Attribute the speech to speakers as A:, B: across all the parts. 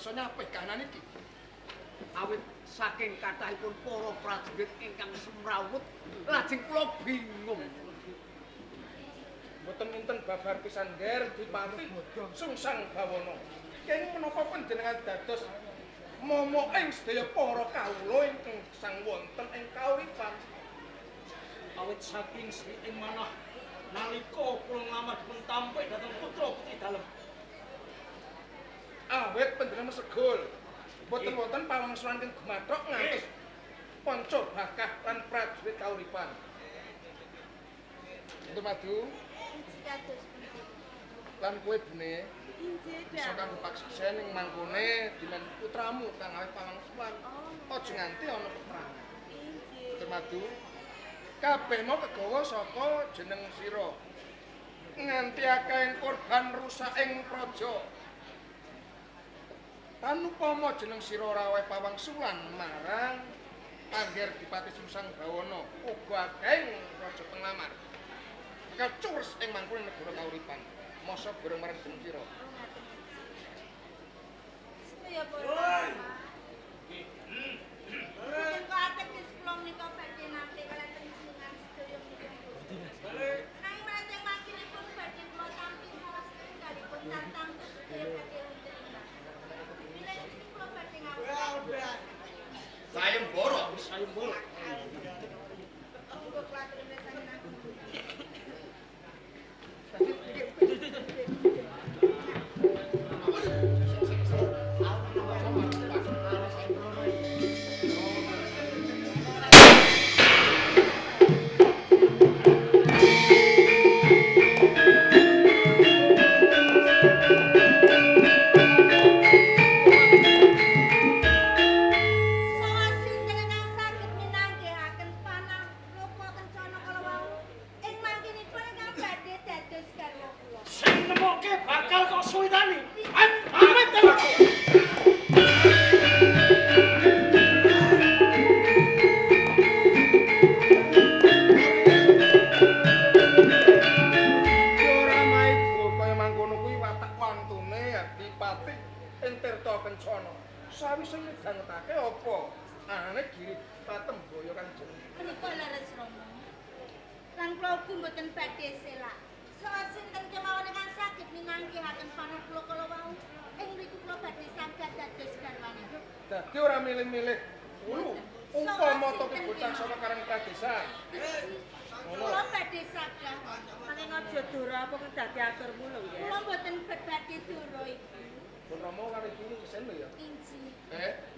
A: bisa nyapih kahanan iki.
B: Awit saking kathahipun para prajurit ingkang semrawut, lajeng kula bingung.
A: Mboten enten babar pisan Nger Dipati Sungsang Bawana. Kenging menapa panjenengan dados momo ing sedaya para kawula ingkang sang wonten ing kauripan.
C: Awit saking sriting manah nalika kula nglamar dipun tampik dhateng putra putri dalem.
A: Awit panjenengan mesegul. Mboten wonten pawangsulan ingkang gumathok ngantos panca bakah lan prajurit kauripan. Entuk madu. Lan kowe bune bisa kanggo pakseksen ing mangkone dimen putramu kang aweh pawangsulan. Aja nganti ana peperangan. Entuk madu. Kabeh mau kegawa saka jeneng sira. Nganti akeh korban rusak ing praja. Tanupama jeneng sira ora aweh pawangsulan marang Angger Dipati Sungsang Bawana, uga akeh raja penglamar. Bakal cures ing mangkune negara kauripan. Masa goreng marang jeneng sira.
D: Sedaya para. Mboten kuwatir wis kula menika badhe nate kaliyan panjenengan sedaya menika. Nanging lajeng mangkinipun badhe kula tampi salah setunggalipun tantang sedaya badhe wonten ing bilih niki kula badhe ngawur.
E: Sayembara,
C: sayembara.
D: Monggo kula aturi mirsani.
A: Sawise nyedhangetake apa anane Giri Patembaya kang jeneng
D: menika leres Rama. Lan kula ugi mboten badhe selak. Soal sinten kemawon ingkang saged minangkihaken panah kula kala wau ing mriku kula badhe saged dados garwane.
A: Dadi ora milih-milih wulu umpama to bocah saka karang pradesan.
D: Kula badhe saged.
F: Mangke aja dora apa kedadi aturmu lho nggih.
D: Kula mboten badhe dora ibu.
A: Pun Rama karo ibu kesen lho ya.
D: Inji.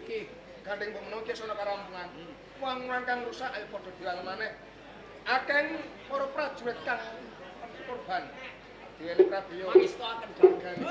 A: Iki gandeng mbok menawa iki ana karampungan. Wong-wong kang rusak ayo padha diwang maneh. Akeh para prajurit kang korban. Diweni Prabeya.
B: Pangestuaken
A: gargane.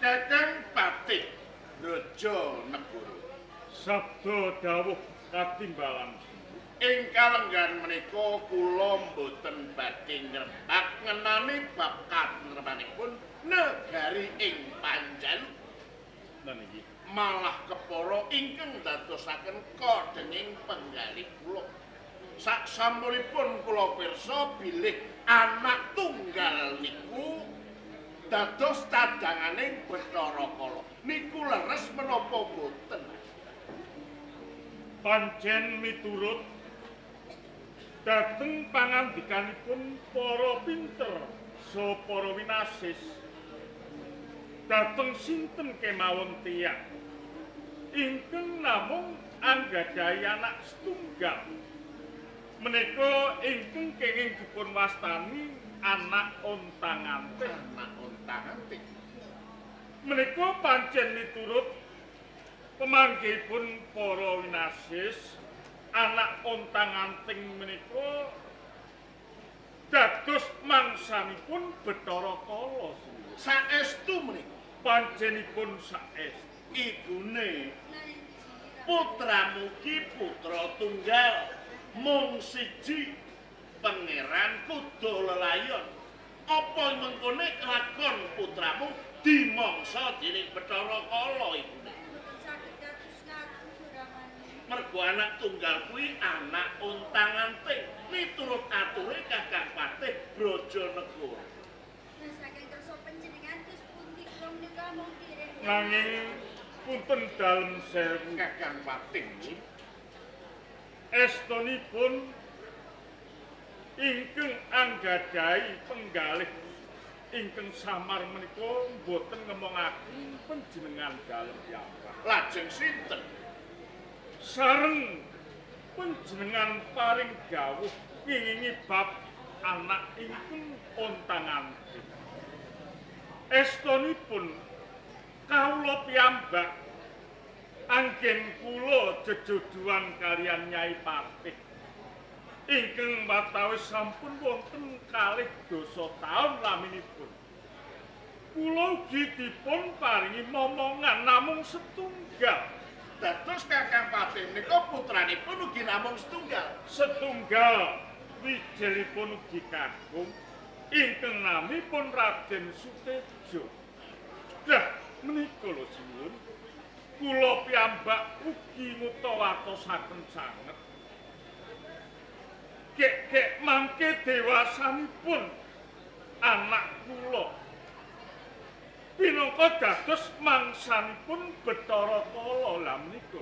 E: Dadang Patih Braja Negara.
G: Sabda dawuh Katimbalan
E: ing kalenggan menika kula mboten badhe ngrembak ngenani bab katentremanipun negari ing Panjalu.
G: Lha niki
E: malah kepara ingkang dadosaken kodhenging penggalih kula. Saksampunipun kula pirsa bilih anak tunggal niku dados cadanganing Bathara Kala. Niku leres menapa boten?
G: Pancen miturut dhateng pangandikanipun para pinter saha para winasis dhateng sinten kemawon tiyang ingkang namung anggadhahi anak setunggal menika ingkang kenging dipun wastani anak ontang-anting.
E: Anak ontang-anting
G: menika pancen miturut pemanggihipun para winasis anak ontang-anting menika dados mangsanipun Bathara Kala.
E: Saestu menika
G: pancenipun saestu.
E: Ibune putramu ki putra tunggal mung siji pangeran kuda lelayon. Apa mengkone lakon putramu dimangsa dening Bathara Kala ibune? Mergo anak tunggal kuwi anak ontang-anting miturut ature Kakang Patih Brajanegara.
G: Nanging punten dalem sewu
E: Kakang Patih
G: estunipun ingkang anggadhahi penggalih ingkang samar menika mboten ngemongaken panjenengan dalem piyambak.
E: Lajeng sinten?
G: Sareng panjenengan paring dawuh ngingingi bab anak ingkang ontang-anting. Estunipun kawula piyambak anggen kula jejoduan kaliyan Nyai Patih ingkang watawis sampun wonten kalih dasa taun laminipun. Kula ugi dipun paringi momongan namung setunggal.
E: Dados Kakang Patih menika putranipun ugi namung setunggal.
G: Setunggal wijelipun ugi kakung ingkang namipun Raden Sutejo. Dah menika lho sinuwun, kula piyambak ugi ngutawatosaken sanget. Gek-gek mangke dewasanipun anak kula pinangka dados mangsanipun Bathara Kala. Lha menika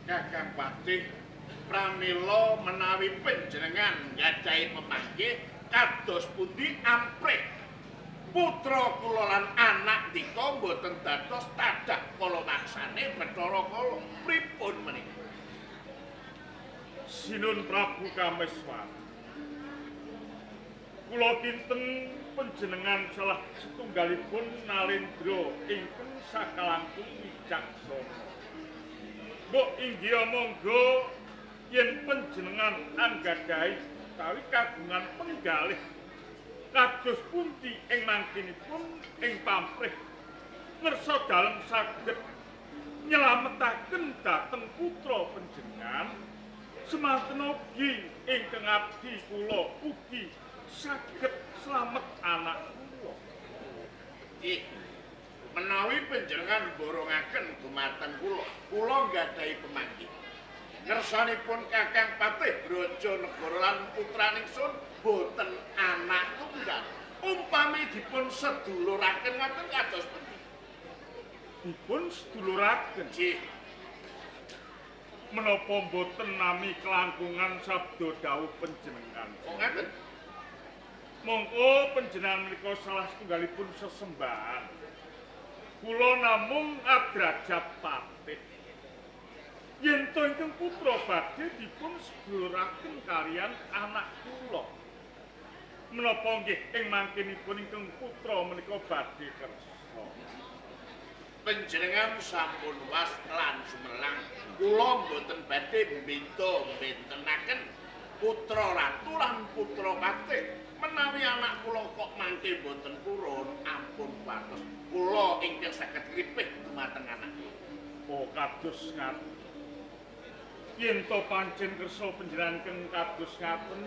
E: Kakang Patih pramila menawi panjenengan nggadahi pemanggih kados pundi amprih putra kula lan anak dika mboten dados tadah kala mangsane Bathara Kala. Pripun menika?
G: Sinun Prabu Kameswara, kula kinten panjenengan salah setunggalipun nalendra ingkang sakalangkung wicaksana. Mbok inggih monggo yen panjenengan anggadhahi utawi kagungan penggalih kados pundi ing mangkinipun ing pamrih ngersa dalem saged nyelametaken dhateng putra panjenengan. Semanten ugi ingkang abdi kula ugi saged slamet anak kula.
E: Nggih. Menawi panjenengan borongaken dumateng kula, kula nggadahi pemanggih. Ngersanipun Kakang Patih Brajanegara lan putraning sun boten anak tunggal. Umpami dipun seduluraken ngoten kados pundi?
G: Dipun seduluraken.
E: Nggih.
G: Menapa mboten nami kelangkungan sabda dawuh panjenengan?
E: Oh ngaten.
G: Mongko panjenengan menika salah setunggalipun sesembahan. Kula namung adrajat patih. Yen to ingkang putra badhe dipun seduluraken kaliyan anak kula. Menapa nggih ing mangkinipun ingkang putra menika badhe kersa?
E: Panjenengan sampun was lan sumelang. Kula mboten badhe beda bentenaken putra ratu lan putra patih. Menawi anak kula kok mangke mboten purun, ampun kuwatos. Kula ingkang saged ngripih dumateng anak.
G: Oh kados ngaten. Yen to pancen kersa panjenengan keng kados ngaten,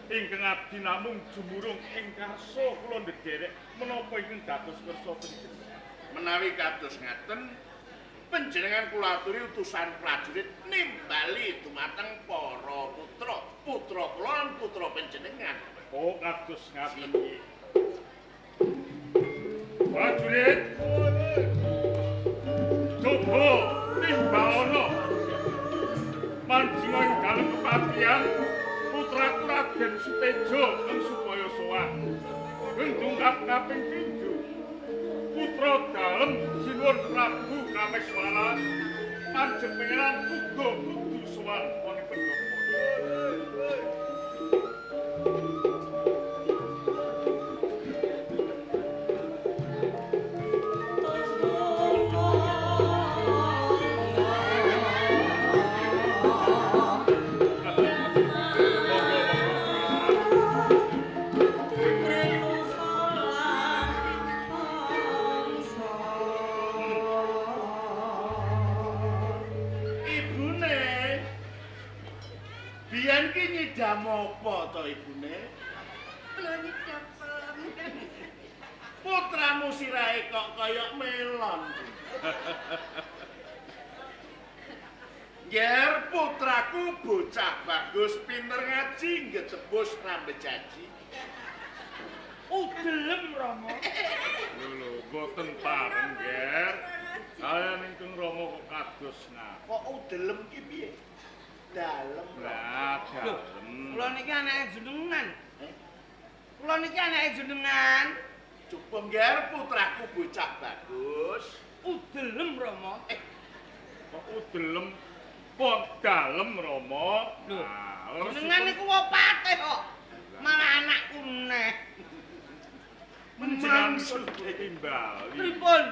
G: ingkang abdi namung jumurung ing karsa kula ndederek menapa ingkang dados kersa panjenengan.
E: Menawi kados ngaten, panjenengan kula aturi utusan prajurit nimbali dumateng para putra, putra kula lan putra panjenengan.
G: Oh, kados ngaten iki. Prajurit, coba timbalana manjinga ing dalem kepatihan putraku Raden Suteja kang supaya sowan. Gendung kaping pindho putra dalem sinuwun Prabu Kameswara panjeng pangeran uga kudu sowan wonten pendopo.
E: Nyidam apa to ibune?
D: Kula nyidam pelem.
E: Putramu sirahe kok kaya melon. Nger putraku bocah bagus, pinter ngaji, ngetebus rambejaji.
C: Udelem Rama.
G: Lho lho, mboten pareng, Nger. Kaliyan ingkang Rama kok kados ngaten.
E: Kok udelem ki piye? Dalem.
G: Lah, dalem.
B: Kula niki anake jenengan. Kula niki anake jenengan.
E: Coba ngger putraku bocah bagus.
B: Udelem Rama.
G: Kok udelem? Kok dalem Rama?
B: Lho, jenengan niku wopate kok. Malah anakku neh.
G: Menjenengan timbali.
B: Pripun?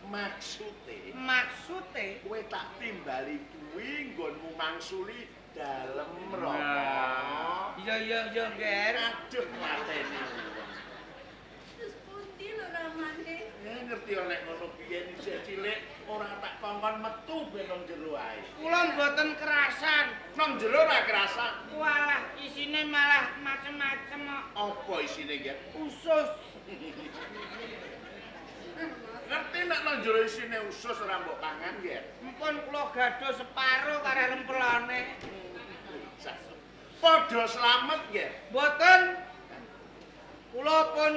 E: Maksude?
B: Maksude
E: kowe tak timbali kuwi nggonmu mangsuli dalem Rama.
B: Iya iya iya, Nger.
E: Aduh matene.
D: Terus pundi lho ramane?
E: Ngerti nek ngono biyen isih cilik ora tak kongkon metu ben nang jero ae.
B: Kula mboten kerasan.
E: Nang jero ora kerasan.
B: Walah, isine malah macem-macem kok.
E: Apa isine, Nger?
B: Usus.
E: Ngerti nek nang jero isine usus ora mbok pangan, Nger?
B: Mpun kula gaduh separo karo rempelane.
E: Padha slamet, Nger?
B: Mboten. Kula pun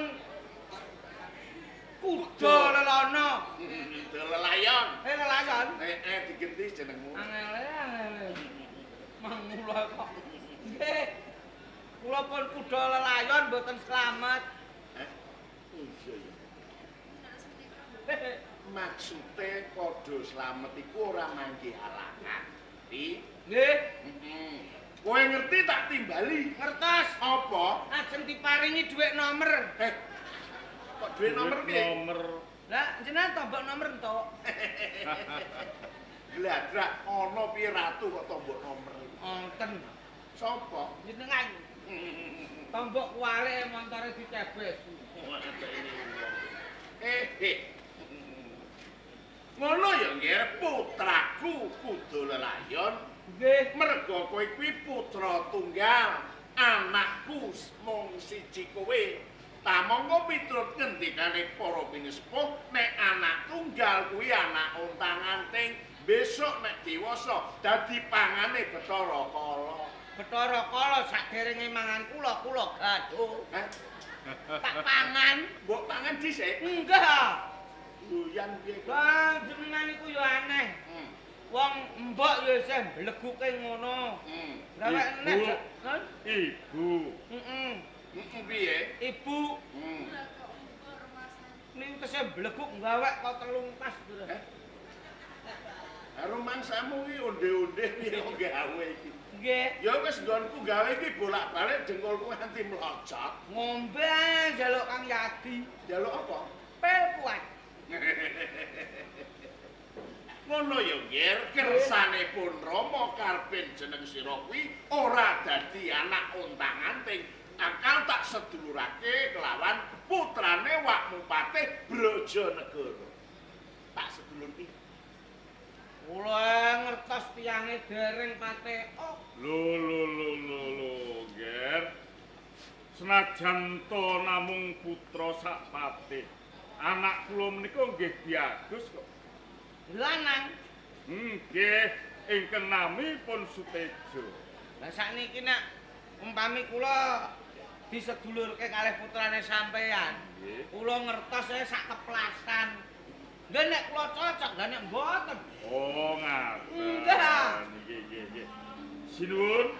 B: kuda lelana.
E: Kuda lelayon.
B: Lelayon.
E: Digenti jenengmu.
B: Angele angele. Mangula kok. Nggih. Kula pun kuda lelayon mboten slamet.
E: Iya ya. Maksude padha slamet iku ora manggih halangan. Ngerti?
B: Nggih.
E: Heeh. Kowe ngerti tak timbali?
B: Ngertos.
E: Apa?
B: Ajeng diparingi dhuwit nomer.
E: Kok dhuwit nomer piye?
G: Nomer.
B: Lah, jenengan tombok nomer entuk.
E: Gladrak ana piye ratu kok tombok nomer?
B: Wonten.
E: Sapa?
B: Jenengan. Tombok kuwalik montore dicebes.
E: Ngono ya, Nger, putraku kudu lelayon.
B: Nggih.
E: Merga kowe kuwi putra tunggal, anakku mung siji kowe. Ta mongko miturut ngendikane para pinesepuh, nek anak tunggal kuwi anak ontang-anting, besok nek dewasa dadi pangane Bathara Kala.
B: Bathara Kala saderenge mangan kula, kula gaduh.
E: Hah?
B: Tak pangan.
E: Mbok pangan dhisik?
B: Enggak.
E: Doyan piye kok?
B: Wah, jenengan iku ya aneh. Wong mbok ya isih mbleguke ngono. Lah nek
G: Ibu. Ibu.
B: Heeh.
E: Heeh piye?
B: Ibu. Niku tesih mbleguk gawek kok telung tas.
E: Rumangsamu iki onde-onde piye kok gawe iki?
B: Nggih.
E: Ya wis nggonku gawe iki bolak-balik dengkulku nganti mlocot.
B: Ngombe njaluk Kang Yadi.
E: Njaluk apa?
B: Pil kuat.
E: Ngono ya, Nger, kersane pun Rama karpen jeneng sira kuwi ora dadi anak ontang-anting. Akal tak sedulurake kelawan putrane Wakmu Patih Brajanegara. Tak sedulurke.
B: Kula ngertos tiyange dereng patek.
G: Lho lho lho lho lho, Ger. Senajan to namung putra sak patih. Anak kula menika nggih biagus kok.
B: Lanang.
G: Nggih, ingkang nami pun Sutejo.
B: Lah sakniki nek umpami kula disedulurke kalih putrane sampeyan. Kula ngertos ae sak keplasan. Nggih nek kula cocok, lha nek mboten.
G: Oh, ngaten.
B: Nggih.
G: Nggih, nggih, nggih. Sinuwun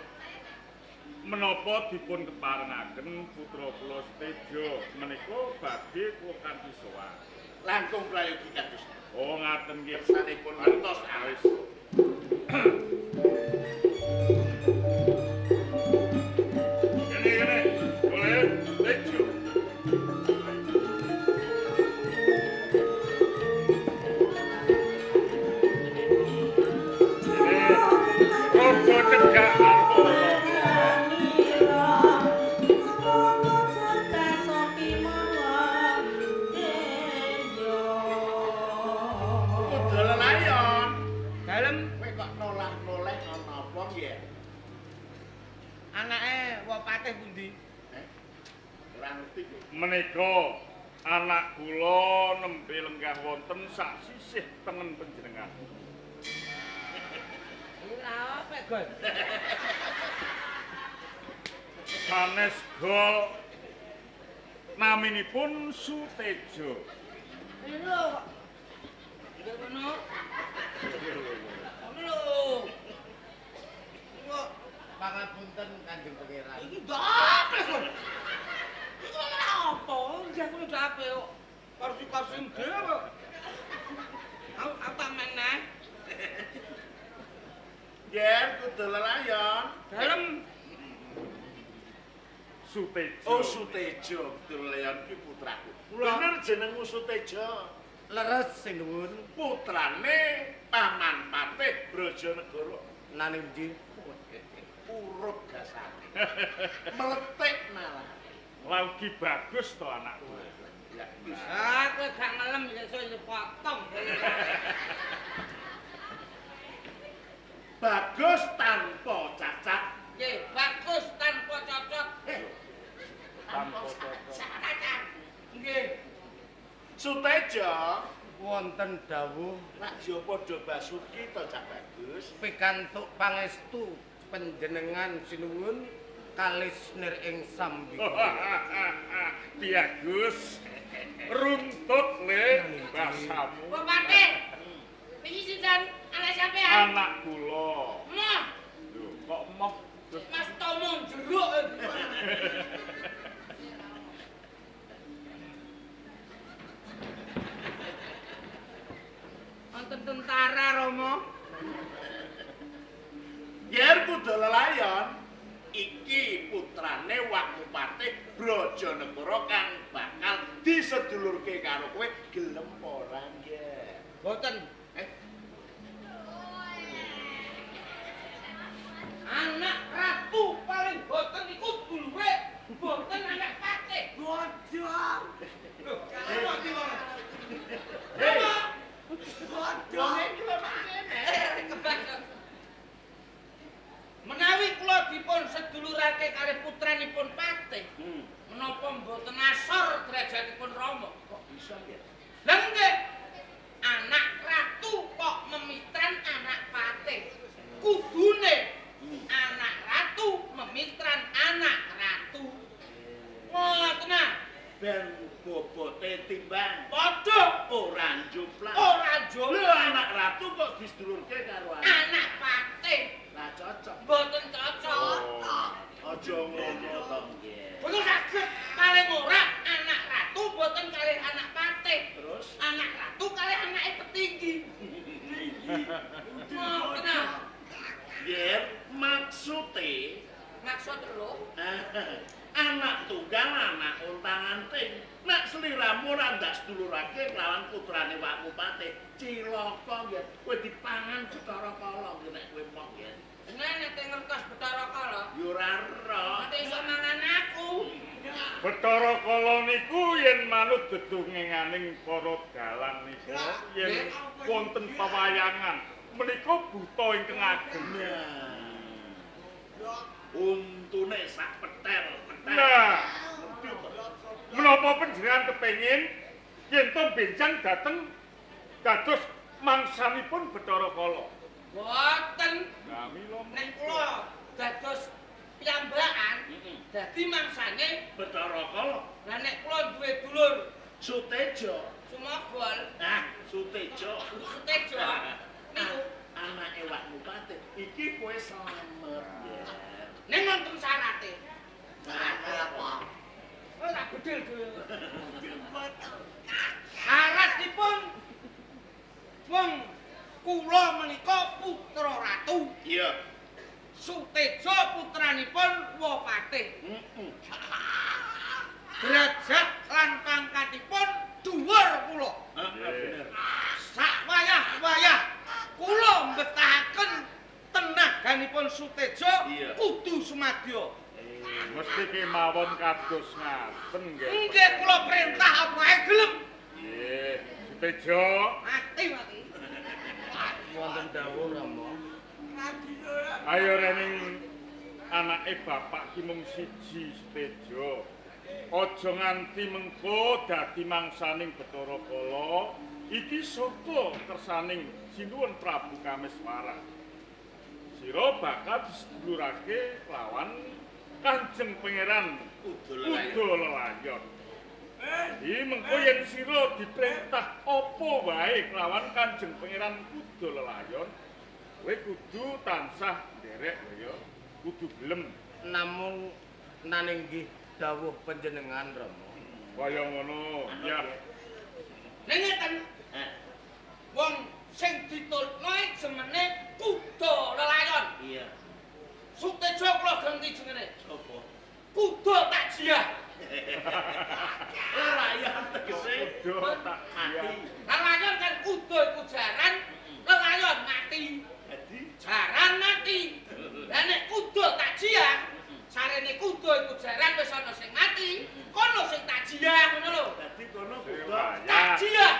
G: menapa dipun keparengaken putra kula Sutejo menika badhe kula kanthi sowan.
E: Langkung prayogi kados.
G: Oh, ngaten nggih.
E: Kersanipun ngertos awis.
G: Kene kene, boleh Tejo. Rogo cegak karo
E: Kuda lelayon.
B: Dalem
E: Kowe kok nolah-noleh ana apa nggih?
B: Anake wopatih pundi?
E: Ora ngerti kowe.
G: Menika anak kula nembe lenggah wonten sak sisih tengen panjenengan.
B: Ora apa, Gon.
G: Sanes gol naminipun Sutejo.
B: Lho. Nggih ngono. Ngono lho. Kok
H: pangapunten Kanjeng Pangeran.
B: Iki dapes lho. Iki ora apa? Nggih kuwi dapes kok. Kursi-kursi dhewe. Aku apa meneh?
E: Ger kudu lelayon.
B: Dalem
G: Sutejo.
E: Oh Sutejo, kudu lelayon ki putraku. Bener jenengmu Sutejo.
H: Leres sinuwun.
E: Putrane Paman Patih Brojonegoro.
H: Nane ndi?
E: Urut gasane. Meletik malah.
G: Lah ugi bagus to anakku.
E: Ya.
B: Ah, kowe gak ngelem iso dipotong.
E: Bagus tanpa cacat.
B: Nggih, bagus tanpa cocok.
G: Tanpa cocok.
B: Cacat. Nggih.
E: Sutejo
H: wonten dawuh
E: rak yo padha basuki to Cak Bagus.
H: Pikantuk pangestu panjenengan sinuwun kalis nir ing sambikala.
G: Biagus runtut le basamu.
D: Bupati. Niki sinten anak sampean?
G: Anak kula.
D: Moh.
G: Lho, kok moh?
D: Mas Tomo jeruk.
B: Wonten tentara Romo.
E: Yer kudu lelayon. Iki putrane Wak Patih Brojonegoro kang bakal disedulurke karo kowe gelem ora nggih?
B: Mboten. Anak ratu paling boten iku dulure, boten anak patih.
H: Bodong.
B: Lho, kok diwong.
E: Hei.
H: Bodong.
E: Iki lho nang kene.
B: Kebak. Menawi kula dipun sedulurake kalih putranipun patih, menapa mboten asor derajatipun Rama?
E: Kok bisa nggih?
B: Lah nggih. Anak ratu kok memitran anak patih. Kudune anak ratu memitran anak ratu. Ngoten ah.
E: Ben bobote timbang.
B: Padha
E: ora njuplang.
B: Ora njuplang.
E: Lho anak ratu kok disedulurke karo
B: anak patih.
E: Lah cocok.
B: Mboten cocok.
E: Aja ngono to nggih.
B: Boten saged paling ora anak ratu mboten kalih anak patih.
E: Terus
B: anak ratu kalih anake petinggi. Ngoten ah.
E: Nggih, maksude
B: maksud lho.
E: Anak tunggal anak ontang-anting. Nek sliramu ora ndak sedulurake kelawan putrane Wak Patih, cilaka nggih. Kowe dipangan Bathara Kala nggih nek kowe moh nggih.
B: Nek nek ngertos Bathara Kala,
E: ya ora ero.
B: Ate iso mangan aku.
G: Bathara Kala niku yen manut dedongenganing para dalang niku yen wonten pewayangan Menika buta ingkang ageng.
E: Untune sak petel-petel.
G: Nah, menapa panjenengan kepengin yen to benjang dhateng dados mangsanipun Bathara Kala?
B: Mboten.
G: Nah, mila
B: Nek kula dados piyambakan, dadi mangsane
E: Bathara Kala.
B: Lah nek kula duwe dulur
E: Sutejo.
B: Sumogol,
E: Nah, Sutejo.
B: Sutejo niku
E: Anake Wak Bupati. Iki kowe slamet ya.
B: ning wonten syarate.
E: Apa?
B: Oh, tak bedil dhewe. Syaratipun wong kula menika putra ratu.
E: Iya.
B: Sutejo putranipun Wapatih.
E: Heeh.
B: Derajat lan pangkatipun dhuwur kula.
E: Heeh, bener.
B: Sak wayah-wayah kula mbetahaken tenaganipun Sutejo
E: Iya.
B: kudu sumadya.
G: Mesti kemawon kados ngaten nggih.
B: Nggih kula perintah apa ae gelem.
G: Nggih, Sutejo.
B: Mati mati.
H: Wonten dawuh Rama.
G: Ayo rening anake bapak ki mung siji Sutejo. Aja nganti mengko dadi mangsaning Bathara Kala. Iki saka kersaning Sinuwun Prabu Kameswara. Sira bakal disedulurake lawan Kanjeng Pangeran
E: Kudu
G: Kuda Lelayon. Iki mengko yen sira diperintah apa wae kelawan Kanjeng Pangeran Kuda Lelayon, kowe kudu tansah nderek lho ya, kudu gelem.
H: Namung naning nggih dawuh panjenengan Rama.
G: Kaya ngono, ya.
B: Ning ngeten, wong sing ditutno jenenge Kuda Lelayon.
E: Iya.
B: Sutejo kula ganti jenenge.
E: Sopo?
B: Kuda Takjiah.
E: Lelayon tegese
G: Kuda takjiah.
E: mati.
B: Lelayon kan kuda iku jaran, lelayon mati.
E: Dadi
B: Jaran mati. Lah nek kuda takjiah, sarene kuda iku jaran wis ana sing mati, kono sing takjiah ngono lho.
E: dadi kono
G: Sing
E: kuda
G: wayah.
B: Takjiah.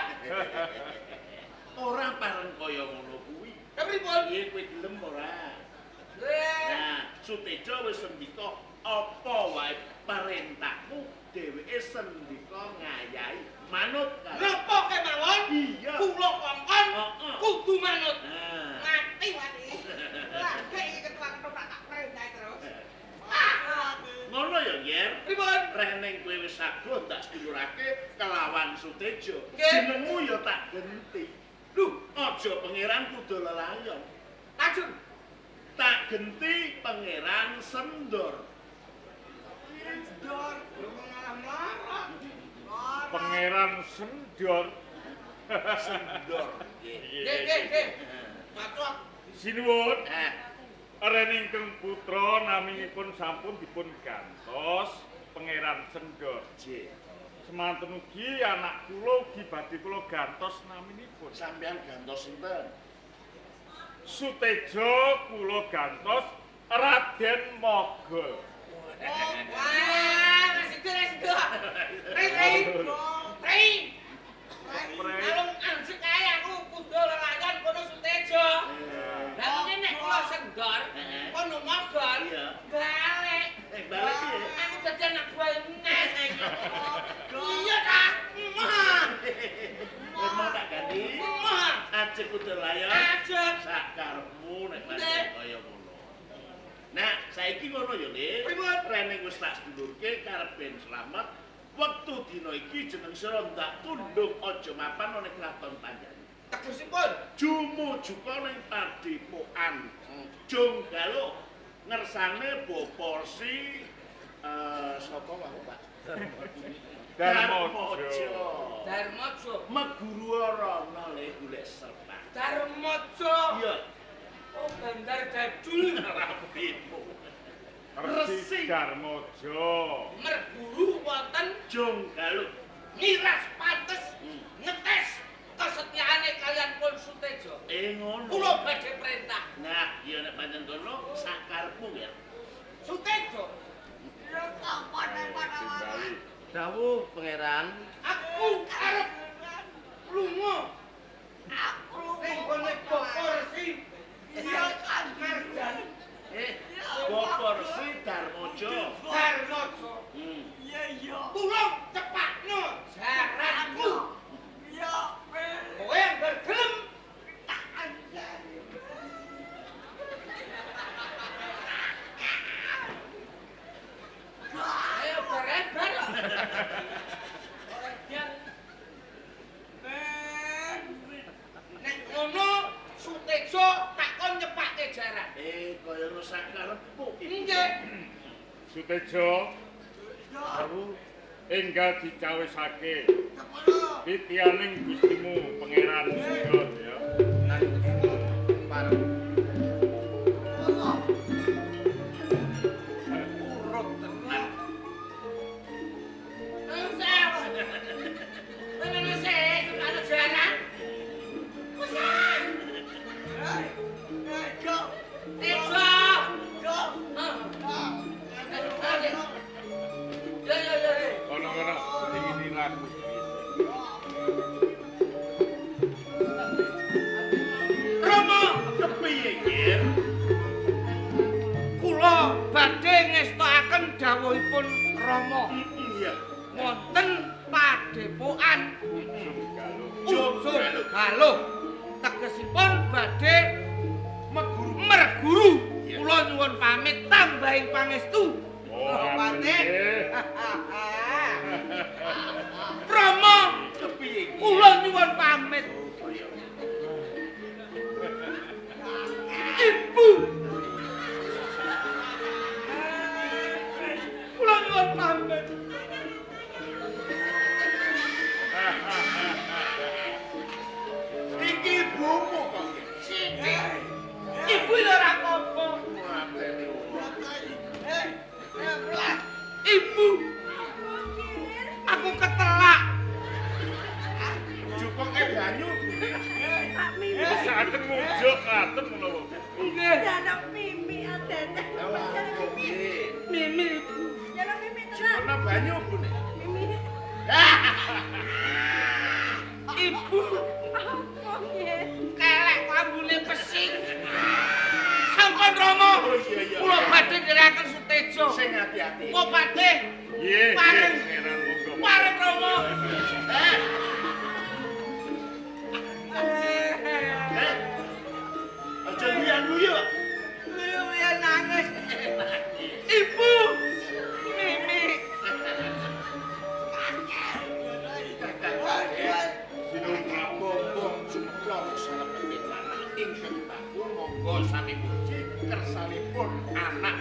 E: ora pareng kaya ngono kuwi.
B: Kepripun?
E: Piye kowe gelem ora?
B: Nggih.
E: Nah, Sutejo wis sendika apa wae perintahmu, dheweke sendika ngayahi manut karo.
B: Napa kemawon?
E: Iya.
B: Kula kongkon
E: Heeh.
B: kudu manut.
E: Nah.
B: Mati mati. Lah, gek iki ketua ketoprak tak perintah terus. Ah,
E: Ngono ya, Yer.
B: pripun?
E: Reneng kowe wis saguh tak sedulurake kelawan Sutejo.
B: Nggih.
E: Jenengmu ya tak genti.
B: Lho,
E: Aja Pangeran Kuda Lelayon.
B: lajeng
E: Tak genti Pangeran Sendor.
B: Dor, lho ngalah mlarat.
G: Pangeran Sendor.
E: Sendor. Nggih.
B: Nggih, nggih, nggih. Cocok.
G: Sinuwun,
E: Eh,
G: rening ingkang putra naminipun sampun dipun gantos Pangeran Sendor.
E: J.
G: Semanten ugi anak kula ugi badhe kula gantos naminipun.
E: Sampeyan gantos sinten?
G: Sutejo kula gantos Raden Mogol.
B: Wah, wis itu, wis itu. Rei, rei. Rei. Alung ansik kae aku kudu lelayon kono Sutejo. Lah mungkin nek kula Sendor, kono Mogol,
E: Iya.
B: balik.
E: Eh, balik piye?
B: Aku dadi anak buah neh. Iya ta? Emah.
E: Kowe mau tak ganti?
B: Emah.
E: Ajeg Kuda Layon.
B: Ajeg.
E: Sak karepmu nek
B: Nggih.
E: pancen kaya ngono. Nah, saiki ngono ya, Le.
B: Pripun?
E: Reneng wis tak sedulurke karep ben slamet. Wektu dina iki jeneng sira ndak tunduk aja mapan ana ning kraton Panjalu.
B: Tegesipun
E: Jumujuka ning padepokan Jong Galuh ngersane Bapak Rsi sapa wae, Pak?
G: Darmojo.
B: Darmojo.
E: Meguru Rana le golek serpa.
B: Darmojo.
E: Iya,
B: Oh, Bandar Jadul.
E: rapimu.
G: Resi
E: Resi.
G: Darmojo.
B: Merguru wonten
E: Jong Galuh.
B: miras pantes ngetes kesetiaane kalian pun Sutejo.
E: Eh ngono.
B: Kula badhe perintah.
E: Nah, iya nek pancen kono sakarepmu ya.
B: Sutejo,
G: Timbali.
H: Dawuh Pangeran.
B: aku arep lunga. Ning gone Bapak Resi. Iya kan Marjan.
E: Bapak Resi Darmojo.
B: Darmojo.
C: Iya iya.
B: Tulung cepakno jaranku.
C: Iya.
B: Kowe anggar gelem tak anjani. Ayo berebar. Nek ngono Sutejo tak kon nyepake jaran.
E: Kaya rusak karepku.
B: Nggih.
G: Sutejo, enggal dicawisake. Titianing Gustimu Pangeran Suyot ya.
E: Urut tenan.
B: Ayo sew. Kowe sik, ana jaran. Usah. Tejo. Ya ya ya.
G: Kono-kono ini lagu.
B: Rama,
E: Kepiye, Gir?
B: kula badhe ngestokaken dawuhipun Rama.
E: Iya.
B: Wonten padepokan
G: Ujung galuh.
B: Ujung Galuh. Tegesipun badhe merguru. Kula nyuwun pamit tambahing pangestu.
G: Oh,
B: Patih.
G: nggih.
B: Rama,
E: Kepiye, Gir?
B: kula nyuwun pamit. Ibu. Kula nyuwun pamit.
E: Iki ibumu kok, Gir.
B: Sithik. Ibu lho ora apa-apa.
E: Mateni wong.
B: Ibu, aku ketelak.
E: Jupuke banyu.
F: Pak Mimi.
G: Saten mujuk ngaten menawa.
B: Nggih.
F: Jaluk Mimi adene.
B: Mimi ibu.
F: Jaluk Mimi tenan.
E: Ana banyu bune.
F: Mimi.
B: Ibu,
F: Apa nggih?
B: kelek klambune pesing. Sampun Rama.
E: Oh iya iya.
B: Kula badhe nderekaken Sutejo.
E: Sing ati-ati.
B: Kula badhe
G: Nggih,
B: Pareng.
G: nggih, Pangeran monggo.
B: pareng Rama.
E: Eh, aja guyu-guyu.
B: Guyu nangis. Ibu, Mimi.
E: Bombong sumeplong salebeting lanang ingkang baku monggo sami puji kersanipun anak